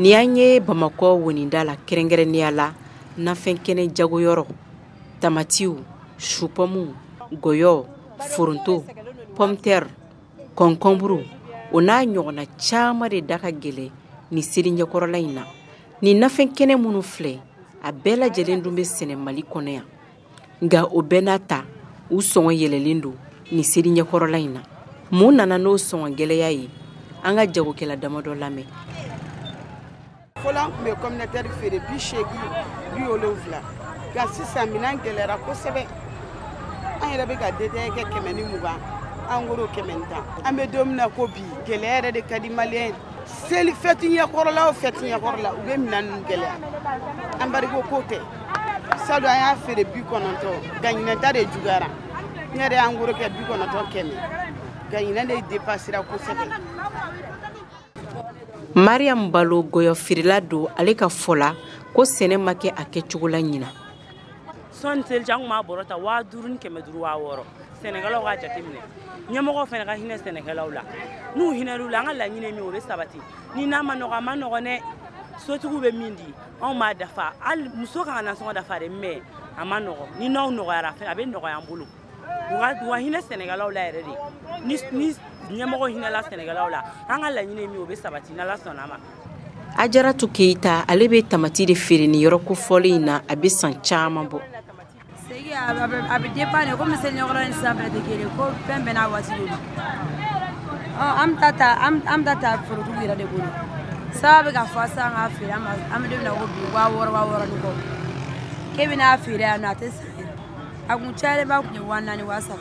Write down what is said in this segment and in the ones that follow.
Ni y'an ye Bamakɔ woninda la, kɛrɛnkɛrɛnnenya la nafɛn kɛnɛ jagoyɔrɔ, tamatiw, supɔmuw, gɔyɔ, foronto, pomme terre, kɔnkɔnburu, o n'a ɲɔgɔnna caman de da ka gɛlɛn nin seli ɲɛkɔrɔla in na. Nin nafɛn kɛnɛ minnu filɛ, a bɛɛ lajɛlen dun bɛ sɛnɛ Mali kɔnɔ yan, nka o bɛɛ n'a ta, u sɔngɔ yɛlɛlen don nin seli ɲɛkɔrɔla in na. Mun nana n'o sɔngɔ gɛlɛya ye? An ka jagokɛla damadɔ lamɛn. Fɔlɔ, an tun bɛ communautaire feere 80, 70, nka sisan minɛn gɛlɛyara kosɛbɛ. An yɛrɛ bɛ ka détail kɛ 120, en gros 110. An bɛ don min na ko bi, gɛlɛya yɛrɛ de ka di malien. Seli fête ɲɛkɔrɔla o fête ɲɛkɔrɔla, u bɛ minɛn ninnu gɛlɛya. Embargo ko tɛ. Salon, an y'a feere 90, nka ɲinɛn ta de juguyara. N yɛrɛ y'en gros kɛ 90, 100, nka ɲinɛn de dépassera kosɛbɛ. Mariam Balo, gɔyɔ feerela don, ale ka fɔ la ko sɛnɛ ma kɛ a kɛcogo la ɲina. Sɔnni seli cɛ, an kun b'a bɔrɔ ta 5500, 6000. Sɛnɛkɛlaw k'a jateminɛ, ɲɛmɔgɔw fana ka hinɛ sɛnɛkɛlaw la. N'u hinɛr'u la, an ka laɲini ye min ye, o bɛ sabati. Ni n'a ma nɔgɔ, a ma nɔgɔn dɛ. Sotigiw bɛ min di anw b'a dafa, hali muso kan ka nasɔngɔ dafa dɛ, mais a ma nɔgɔ. Ni n'aw nɔgɔyara, a bɛ nɔgɔya an bolo. U ka hinɛ sɛnɛkɛlaw la yɛrɛ de. Ni ɲɛmɔgɔ hinɛla sɛnɛkɛlaw la, an ka laɲini ye min ye, o bɛ sabati n'Ala sɔnna a ma. Ajaratu Keyita, ale bɛ tamati de feere nin yɔrɔ kofɔlen in na, a bɛ san caman bɔ. Segi, a bɛ dépend de, komi seli ɲɛkɔrɔ ni sisan fɛnɛ tɛ kelen, ko fɛn bɛɛ n'a waati de don. An bɛ taa ta, an bɛ taa ta forotigiw yɛrɛ de bolo. Saba bɛ ka fɔ sisan k'a feere an ma, an bɛ don min na ko bi, 6000, 6000 ni kɔ. K'e bɛna feere yan nɔ, a tɛ san yɛrɛ. A kun cayalenba kun ye 4000, 3000.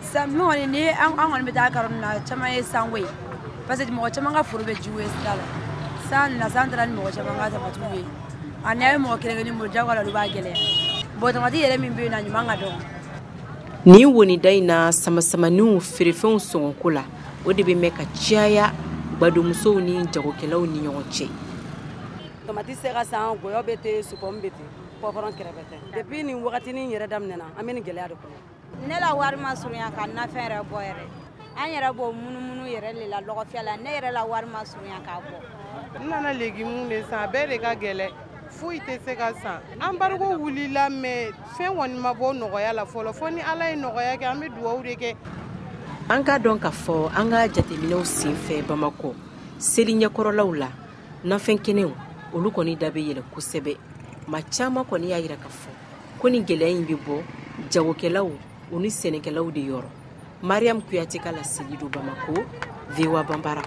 Sisan min kɔni ni an kɔni bɛ taa karɔ na, caman ye sanko ye, parce que mɔgɔ caman ka foro bɛ jiko ye sira la. San nana, san taara ni mɔgɔ caman ka tamatiw ye. A n'a ye mɔgɔ kelen kelen bolo, jagoya la olu b'a gɛlɛya. Bon, tamati yɛrɛ min bɛ yen nɔ, a ɲuman ka dɔgɔ. Nin wonida in na, samasamaniw feerefɛnw sɔngɔko la, o de bɛ mɛn ka caya badenmusow ni jagokɛlaw ni ɲɔgɔn cɛ. Tamati se ka san, gɔyɔ bɛ ten, supɔmu bɛ ten, poivron kɛrɛfɛ tɛ. Depuis nin wagatinin yɛrɛ daminɛna, an bɛ nin gɛlɛya de kɔnɔ. Ne la wari ma surunya ka nafɛn yɛrɛ bɔ yɛrɛ. An yɛrɛ b'o munumunu yɛrɛ de la lɔgɔfiyɛ la. Ne yɛrɛ la wari ma surunya k'a bɔ. N nana légumes de san, a bɛɛ de ka gɛlɛn. Foyi tɛ se ka san. Embargo wulila, mais fɛn kɔni ma bɔ nɔgɔya la fɔlɔ. Fo ni Ala ye nɔgɔya kɛ, an bɛ dugawu de kɛ. An k'a dɔn k'a fɔ an ka jateminɛw senfɛ Bamakɔ seli ɲɛkɔrɔlaw la, nafɛn kɛnɛw olu kɔni da bɛ yɛlɛ kosɛbɛ. Maa caman kɔni y'a yira k'a fɔ ko nin gɛlɛya in bɛ bɔ jagokɛlaw u ni sɛnɛkɛlaw de yɔrɔ. Mariam Kuyate ka laseli don Bamakɔ, VOA Banbara.